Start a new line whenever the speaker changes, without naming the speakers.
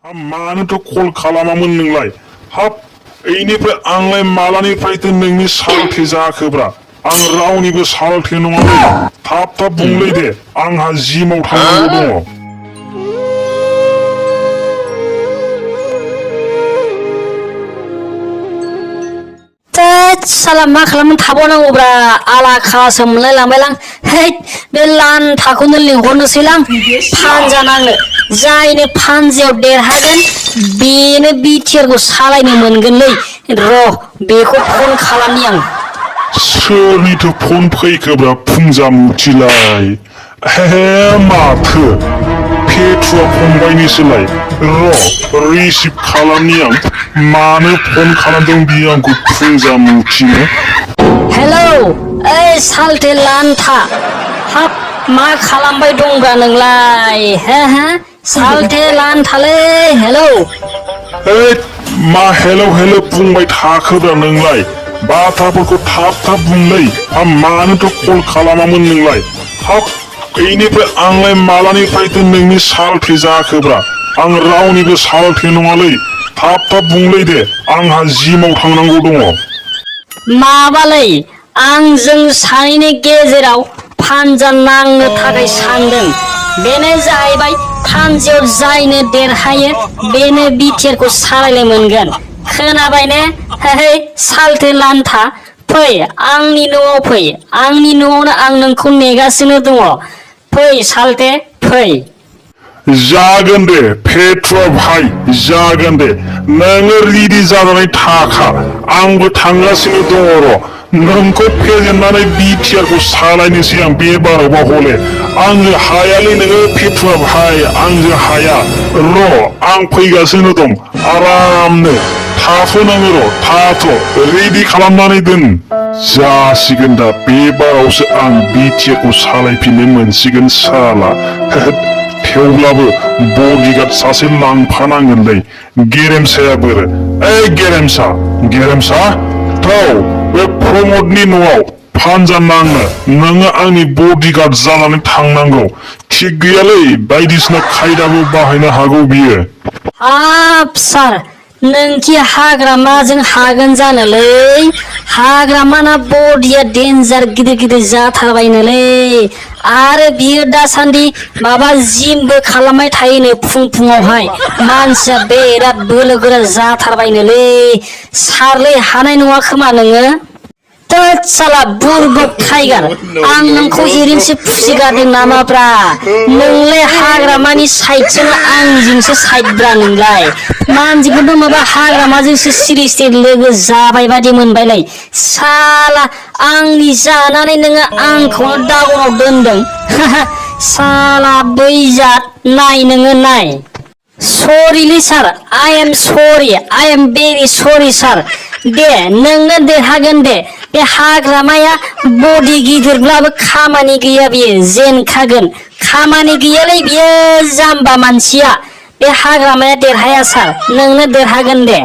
मानोथ' call खालामामोन नोंलाय? हाब एनिफ्राय आंलाय मालानिफ्रायथो नोंनि सालथे जाखोब्रा? आं रावनिबो सालथे नङालै। थाब बुंलै दे, आंहा जिमाव थांनांगौ दङ।
साला मा खालामनो थाबावनांगौब्रा, आला खालासो मोनलायलांबायलां। हैद बे लान्थाखौनो लिंहरनोसैलां फानजा नांनो। जायनो फानजायाव देरहागोन बेनो बिटिआरखौ सालायनो मोनगोनलै। र' बेखौ फन खालामनि आं।
सोरनिथो फन फैखोब्रा फुंजामुथिलाय? हे माथो पेट्रुआ फंबायनिसोलाय। र' रिसिभ खालामनि आं। मानो फन खालामदों बियो आंखौ फुंजामुथिनो?
हेलौ ओइ सालथे लान्था, हाब मा खालामबाय दंब्रा नोंलाय? हे सालथे लान्थालै, हेलौ।
मा हेलौ हेलौ बुंबाय थाखोब्रा नोंलाय? बाथ्राफोरखौ थाब बुंलै। मानोथ' कल खालामामोन नोंलाय? हाब बेनिफ्राय आंलाय मालानिफ्रायथो नोंनि सालथे जाखोब्रा? आं रावनिबो सालथे नङालै। थाब बुंलै दे, आंहा जिमाव थांनांगौ दङ।
माबालै, आंजों सानैनि गेजेराव फानजा नांनो थाखाय सानदों। बेनो जाहैबाय फानजायाव जायनो देरहायो बेनो बिटिआरखौ सालायनो मोनगोन। खोनाबाय ने? हे सालथे लान्था, फै आंनि न'आव फै। आंनि न'आवनो आं नोंखौ नेगासिनो दङ। फै सालथे फै।
जागोन दे पेट्रुआ भाई, जागोन दे। नोङो रेडि जानानै थाखा, आंबो थांगासिनो दङ। र' नोंखौ फेजेननानै बिटिआरखौ सालायनोसै आं बे बारावबा हले। आंजों हायालै नोङो पेट्रुआ भाई, आंजों हाया। र' आं फैगासिनो दं आरामनो। थाथ' नोङो, र' थाथ', रेडि खालामनानै दोन। जासिगोन दा, बे बारावसो आं बिटिआरखौ सालायफिननो मोनसिगोन साला। थेवब्लाबो बडिगार्ड सासे लांफानांगोनलै। गेरेमसाया बोरो? ओइ गेरेमसा थौ बे प्रमदनि न'आव फानजा नांनो नोङो आंनि बडिगार्ड जानानै थांनांगौ। थिग गैयालै, बायदिसिना खायदाबो बाहायनो हागौ बियो।
हाब सार, नोंखि हाग्रामाजों हागोन जानोलै? हाग्रामाना बडिया डेन्जार गिदिर जाथारबायनोलै। आरो बियो दासान्दि माबा जिमबो खालामबाय थायोनो फुङावहाय। मानसिया बिराद बोलो गोरा जाथारबायनोलै। सारलै हानाय नङा खोमा नोङो? थोद साला बुरबक टाइगार, आं नोंखौ ओरैनोसो फुसिगारदों नामाब्रा? नोंलाय हाग्रामानि साइडजों आंजोंसो साइडब्रा नोंलाय। मानसिखौथ' माबा हाग्रामाजोंसो सिरि लोगो जाबाय बादि मोनबायलै। साला आंनि जानानै नोङो आंखौनो दावनाव दोनदों। साला बैजात, नाय नोङो नाय। सरिलै सार, आइ एम भेरि सरि सार। दे नोंनो देरहागोन दे। बे हाग्रामाया बडि गिदिरब्लाबो खामानि गैया, बियो जेनखागोन। खामानि गैयालै बियो जाम्बा मानसिया। बे हाग्रामाया देरहाया सार, नोंनो देरहागोन दे।